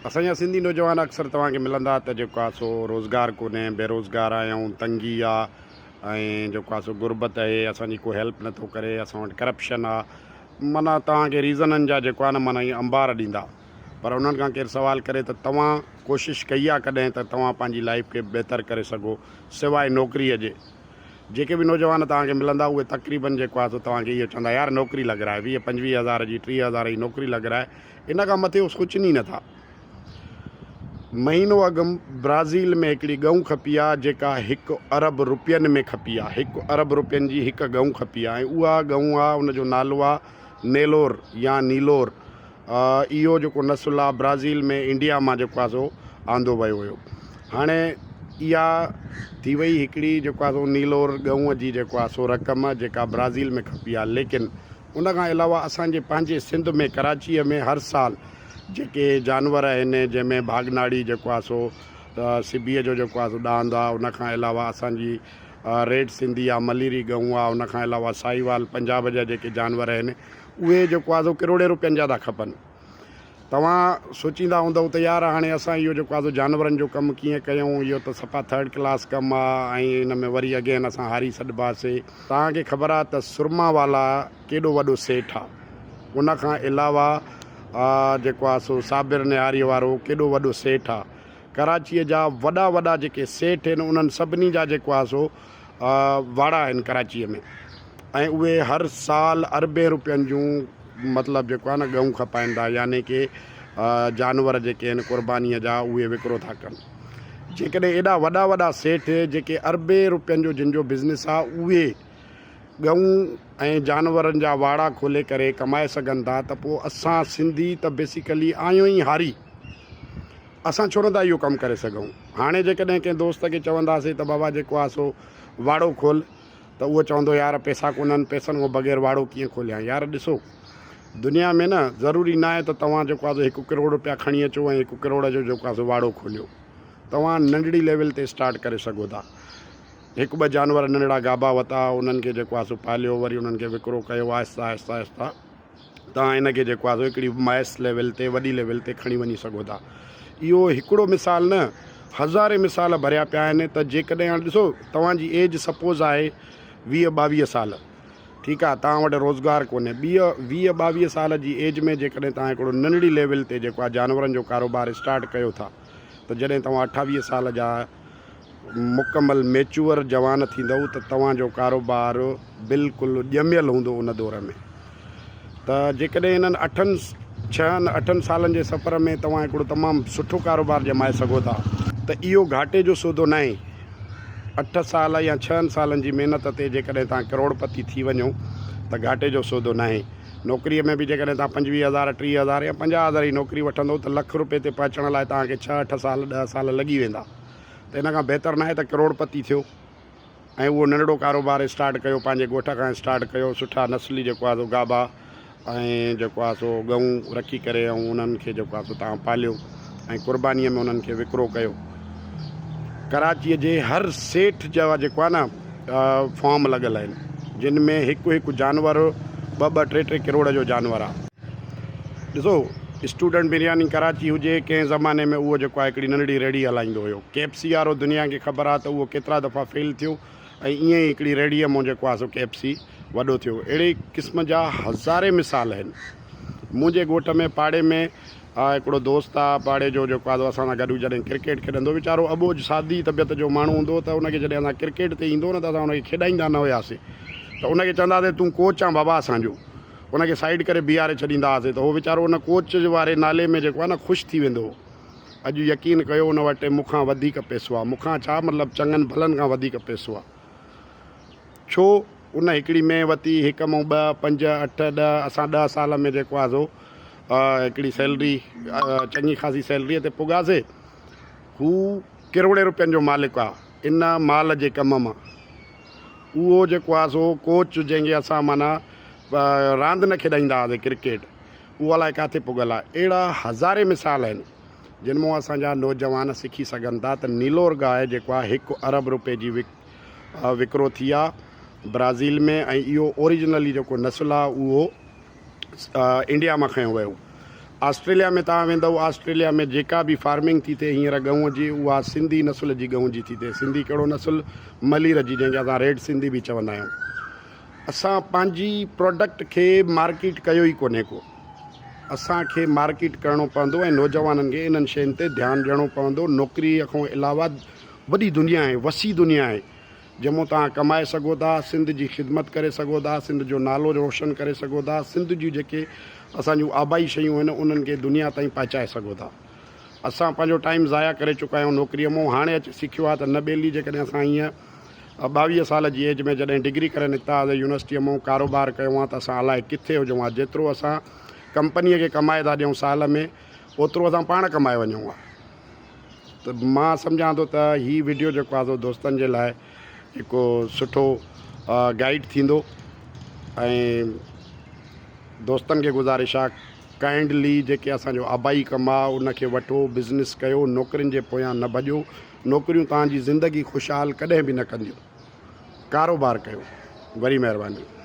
اسان جا سنڌي نوجوان اڪثر توهان کي ملندا ته جيڪو آ سو روزگار ڪونهي، بيروزگار آهيون، تنگي آ ۽ جيڪو آ سو غربت اهي، اسان جي ڪو هيلپ نٿو ڪري، اسان وٽ ڪرپشن آ، معنيٰ توهان کي ريزنن جا جيڪو آ نه معنيٰ ائين انبار ڏيندا. پر انهن کان ڪير سوال ڪري ته توهان ڪوشش ڪئي آ ڪڏهن ته توهان پنهنجي لائيف کي بهتر ڪري سگهو سواء نوڪريء جي. جيڪي به نوجوان توهان کي ملندا اهي تقريبن جيڪو آ سو توهان کي اهو چوندا يار نوڪري لڳرائي 20 25 هزار جي 30 هزار جي نوڪري لڳرائي ان کان مٿي هو سوچن ئي نٿا. مهينو اڳ برازيل ۾ هڪڙي ڳئون کپي آ جيڪا هڪ ارب روپين ۾ کپي آ هڪ ارب روپين جي هڪ ڳئون کپي آ ۽ اها ڳئون آ ان جو نالو آ نيلور يا نيلور اهو جيڪو نسل آ برازيل ۾ انڊيا مان جيڪو آ سو آندو ويو هيو هاڻي اها ٿي وئي هڪڙي جيڪو آ سو نيلور ڳئون جي جيڪو آ سو رقم جيڪا برازيل ۾ کپي آ ليڪن ان کان علاوه اسان جي پنهنجي سنڌ ۾ ڪراچيء ۾ هر سال جيڪي جانور آهن جنهن ۾ ڀاڳناڙي جيڪو آ سو سبيء جو جيڪو آ سو ڏاند آ ان کان علاوه اسان جي ريڊ سنڌي آ مليري ڳئون آ ان کان علاوه ساهيوال پنجاب جا جيڪي جانور آهن اهي جيڪو آ سو ڪروڙين روپين جا ٿا کپن. توهان سوچيندا هوندؤ ته يار هاڻي اسان اهو جيڪو آ سو جانورن جو ڪم ڪيئن ڪيون اهو ته صفا ٿرڊ ڪلاس ڪم آ ۽ ان ۾ وري اگين اسان هاري سڏباسي. توهان کي خبر آ ته سرما والا ڪيڏو وڏو سيٺ آ. ان کان علاوه جيڪو آ سو صابر نهاريء وارو ڪيڏو وڏو سيٺ آ. ڪراچيء جا وڏا وڏا جيڪي سيٺ آهن انهن سڀني جا جيڪو آ سو واڙا آهن ڪراچيء ۾ ۽ اهي هر سال اربين روپين جون مطلب جيڪو آهي نه ڳئون کپائين ٿا يعني ڪي جانور جيڪي آهن قربانيء جا اهي وڪرو ٿا ڪن جيڪڏهن ايڏا وڏا وڏا سيٺ جيڪي اربين روپين جو جن جو بزنس آهي اهي ڳئون ۽ جانورن جا واڙا کولي ڪري ڪمائي سگهن ٿا ته پوء اسان سنڌي ته بيسيڪلي آهيون ئي هاري اسان ڇو نٿا اهو ڪم ڪري سگهون؟ هاڻي جيڪڏهن ڪنهن دوست کي چونداسين ته بابا جيڪو آهي سو واڙو کول ته اهو چوندو يار پئسا ڪونهن پئسن کان بغير واڙو ڪيئن کوليان يار ڏسو دنيا ۾ نه ضروري ناهي ته توهان جيڪو آهي سو هڪ ڪروڙ روپيا کڻي اچو ۽ هڪ ڪروڙ جو جيڪو آهي سو واڙو کوليو توهان ننڍڙي ليول تي اسٽارٽ ڪري سگهو ٿا هڪ ٻه جانور ننڍڙا گابا وتا انهن کي جيڪو آهي سو پاليو وري انهن کي وڪرو ڪيو آهستي آهستي آهستي توهان ان کي جيڪو آهي سو هڪڙي مائس ليول تي وڏي ليول تي کڻي وڃي سگهو ٿا. اهو هڪڙو مثال نه هزارين مثال ڀريا پيا آهن ته جيڪڏهن هاڻي ڏسو توهان جي ايج سپوز آهي 20 22 سال ٺيڪ آهي توهان وٽ روزگار ڪونهي ٻي 20 22 سال جي ايج ۾ جيڪڏهن توهان هڪڙو ننڍڙي ليول تي جيڪو آهي جانورن جو ڪاروبار اسٽارٽ ڪيو ٿا ته جڏهن توهان 28 سال جا مڪمل ميچوئر جوان ٿيندؤ ته توهان جو ڪاروبار بلڪل ڄميل هوندو ان دور ۾ ته جيڪڏهن انهن اٺن ڇهن اٺن سالن جي سفر ۾ توهان هڪڙو تمام سٺو ڪاروبار ڄمائي سگهو ٿا ته اهو گهاٽي جو سودو ناهي اٺ سال يا ڇهن سالن جي محنت تي جيڪڏهن توهان ڪروڙپتي ٿي وڃو ته گهاٽي جو سودو ناهي نوڪريء ۾ به جيڪڏهن توهان 25 هزار 30 هزار يا 50 هزار جي نوڪري وٺندو ته لک روپئي تي پهچڻ لاء توهان کي ڇهه اٺ سال ڏهه سال لڳي ويندا ته ان کان بهتر ناهي ته ڪروڙ پتي ٿيو ۽ اهو ننڍڙو ڪاروبار اسٽارٽ ڪيو پنهنجي ڳوٺ کان اسٽارٽ ڪيو سٺا نسلي جيڪو آهي سو گابا ۽ جيڪو آهي سو ڳئون رکي ڪري ۽ انهن کي جيڪو آهي سو توهان پاليو ۽ قربانيء ۾ انهن کي وڪرو ڪيو ڪراچيء جي هر سيٺ جا جيڪو آهي نه فارم لڳل آهن جن ۾ هڪ هڪ جانور ٻه ٻه ٽي ٽي ڪروڙ جو جانور آهي ڏسو اسٽوڊنٽ برياني ڪراچي هجي ڪنهن زماني ۾ اهو جيڪو آهي هڪڙي ننڍڙي ريڙهي هلائيندو هيو ڪي ايف سي وارو دنيا کي خبر آهي ته اهو ڪيترا دفعا فيل ٿيو ۽ ائين ئي هڪڙي ريڙهيء مون جيڪو آهي سو ڪي ايف سي وڏو ٿيو اهڙي قسم جا هزارين مثال آهن منهنجي ڳوٺ ۾ پاڙي ۾ هڪڙو دوست آهي پاڙي جو جيڪو آهي سو اسان سان گڏ جڏهن ڪرڪيٽ کيڏندو ويچارو اٻوجهه سادي طبيعت جو ماڻهو هوندو هو ته ان کي جڏهن اسان ڪرڪيٽ تي ايندو نه ته اسان ان کي کيڏائيندا نه هياسي ته ان کي چوندا هئاسي تون ڪوچ آن بابا اسان جو ان کي سائيڊ ڪري بيهاري ڇڏيندا هئاسين ته هو ويچارو ان ڪوچ واري نالي ۾ جيڪو آهي نه خوش ٿي ويندو هو. اڄ يقين ڪيو ان وٽ مون کان وڌيڪ پئسو آهي. مون کان ڇا مطلب چڱن ڀلن کان وڌيڪ پئسو آهي. ڇو ان هڪڙي مينهن وتي، هڪ مون ٻه، پنج، اٺ، ڏهه، اسان ڏهه سال ۾ جيڪو آهي سو هڪڙي سيلري چڱي خاصي سيلريء تي پڳاسي. هو ڪروڙين روپين جو مالڪ آهي ان مال جي ڪم مان. اهو جيڪو آهي سو ڪوچ جنهن کي اسان معنيٰ راند نه کيڏائيندا هئاسين ڪرڪيٽ اهو الائي ڪاٿي پڳل آهي. اهڙا هزارين مثال آهن جن مون اسان جا نوجوان سکي سگهن ٿا ته نيلور گاهه جيڪو آهي هڪ ارب روپئي جي وڪرو ٿي آهي برازيل ۾ ۽ اهو اوريجنلي جيڪو نسل آهي اهو انڊيا مان کنيو ويو. آسٽريليا ۾ توهان ويندؤ آسٽريليا ۾ جيڪا به فارمنگ ٿي ٿئي هينئر ڳئون جي اها سنڌي نسل جي ڳئون جي ٿي ٿئي. سنڌي ڪهڙو نسل؟ ملير جي جنهن کي اسان ريڊ سنڌي به چوندا آهيون. اسان پنهنجي پراڊڪٽ کي مارڪيٽ ڪيو ئي ڪونهي ڪو. اسان کي مارڪيٽ ڪرڻو پوندو ۽ نوجوانن کي انهن شين تي ڌيان ڏيڻو پوندو. نوڪري کان علاوه وڏي دنيا آهي، وسيع دنيا آهي. جنهن مان توهان ڪمائي سگهو ٿا، سنڌ جي خدمت ڪري سگهو ٿا، سنڌ جو نالو روشن ڪري سگهو ٿا، سنڌ جون جيڪي اسان جون آبائي شيون آهن انهن کي دنيا تائين پهچائي سگهو ٿا. اسان پنهنجو ٽائيم ضايع ڪري چڪا آهيون نوڪريء مان، هاڻي اچي سکيو آهي ته نه ٻيلي جيڪڏهن اسان هيئن 22 سال جي ايج ۾ جڏهن ڊگري ڪري نڪتا هئاسين يونيورسٽيء مان ڪاروبار ڪيو هان ته اسان الائي ڪٿي هجون ها، جيترو اسان ڪمپنيء کي ڪمائي ٿا ڏيون سال ۾ اوترو اسان پاڻ ڪمائي وڃون ها. ته مان سمجهان ٿو ته هي وڊيو جيڪو آهي سو دوستن جي لاء هڪ سٺو گائيڊ ٿيندو ۽ دوستن کي گذارش آهي ڪائنڊلي جيڪي اسان جو آبائي ڪم آهي ان کي وٺو بزنس ڪيو نوڪرين جي پويان نه ڀڄو نوڪريون توهان جي زندگي خوشحال ڪڏهن به نه ڪنديون ڪاروبار ڪيو وري مهرباني.